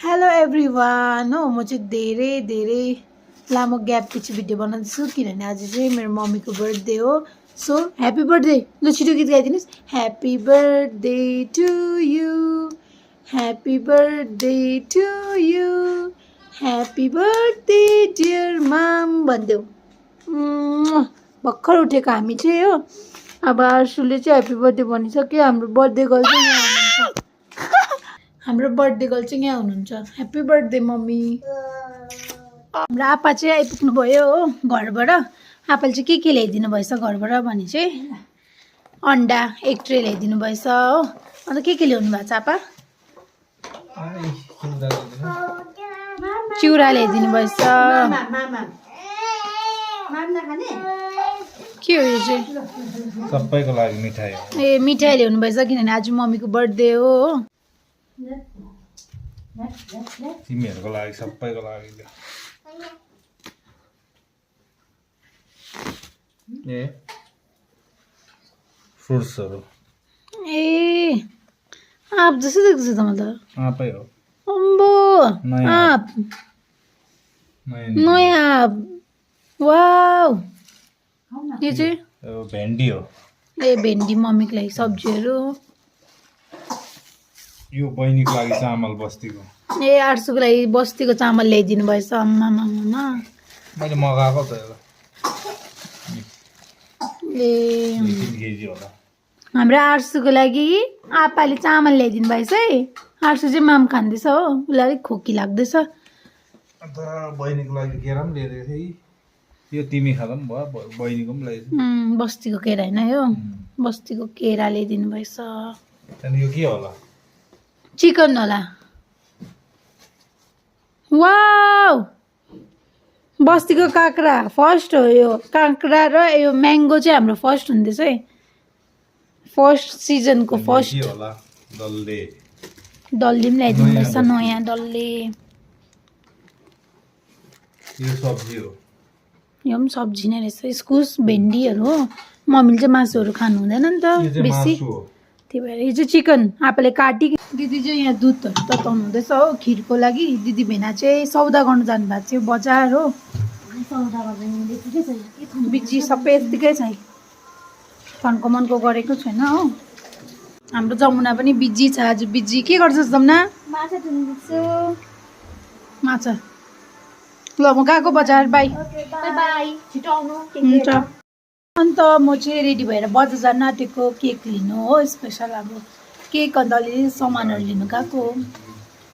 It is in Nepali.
हेलो एभ्रिवान हो म चाहिँ धेरै लामो ग्याप पछि भिडियो बनाउँदैछु किनभने आज चाहिँ मेरो मम्मीको बर्थडे हो। So happy birthday. ल छिटो गीत गाइदिनुस्। Happy birthday to you, happy birthday to you, happy birthday dear mom भन्देऊ। भर्खर उठेको हामी चाहिँ हो। अब आर्सुले चाहिँ ह्यापी बर्थडे भनिसक्यो। हाम्रो बर्थडे गर्ल चाहिँ यहाँ हुनुहुन्छ। हाम्रो बर्थडे गर्ल चाहिँ यहाँ हुनुहुन्छ। Happy birthday mummy. हाम्रो आपा चाहिँ आइपुग्नु भयो हो घरबाट। आपाले चाहिँ के ल्याइदिनु भएछ घरबाट भने चाहिँ अन्डा एक ट्रे ल्याइदिनु भएछ हो। अन्त के ल्याउनु भएको छ आपा? चिउरा ल्याइदिनु भएछ। के हो यो चाहिँ? सबैको लागि मिठाई हो। ए मिठाई ल्याउनु भएछ किनभने आज मम्मीको बर्थडे हो। तिमीहरूको लागि सबैको लागि ए फ्रुट्सहरू ए आप जस्तो देख्छ त म त। आँपै हो। अम्बो आप नयाँ आप। वाउ यो चाहिँ भेन्डी हो। ए भेन्डी मम्मीको लागि सब्जीहरू। यो बहिनीको लागि चामल बस्तीको। ए आर्सुको लागि बस्तीको चामल ल्याइदिनु भएछ। आम्मामा मैले मगाएको त एउटा ए 2-3 केजी होला। हाम्रो आर्सुको लागि आपाले चामल ल्याइदिनु भएछ है। आर्सु चाहिँ माम खाँदैछ हो। उसलाई अलिक खोकी लाग्दैछ। अन्त बहिनीको लागि केरा पनि ल्याइदिएको थिएँ। यो तिमी खाँदा पनि भयो, बहिनीको पनि ल्याइदिनु। बस्तीको केरा होइन यो बस्तीको केरा ल्याइदिनु भएछ। त्यहाँदेखि यो के होला? चिकन होला। वाउ बस्तीको काँक्रा फर्स्ट हो। यो काँक्रा र यो म्याङ्गो चाहिँ हाम्रो फर्स्ट हुँदैछ है। फर्स्ट सिजनको फर्स्ट के होला? डल्ले डल्ली पनि ल्याइदिनु भएछ नयाँ डल्ले। यो सब्जी हो। यो पनि सब्जी नै रहेछ। इस्कुस भेन्डीहरू हो। मम्मीले चाहिँ मासुहरू खानु हुँदैन नि त बेसी, त्यही भएर यो चाहिँ चिकन आपाले काटी। दिदी चाहिँ यहाँ दुधहरू तताउनु हुँदैछ हो खिरको लागि। दिदी भेना चाहिँ सौदा गर्नु जानुभएको थियो बजार हो। बिजी सबै यत्तिकै छ। फन्को मनको गरेको छैन हो। हाम्रो जमुना पनि बिजी छ आज। बिजी के गर्छस् जमुना? माछा धुन्दैछु। माछा। ल म गएको बजार। बाई बाई छिटो आउनु। हुन्छ। अन्त म चाहिँ रेडी भएर बजार जान आँटेको केक लिनु हो स्पेसल अब केक। अन्त अलिअलि सामानहरू लिनु गएको।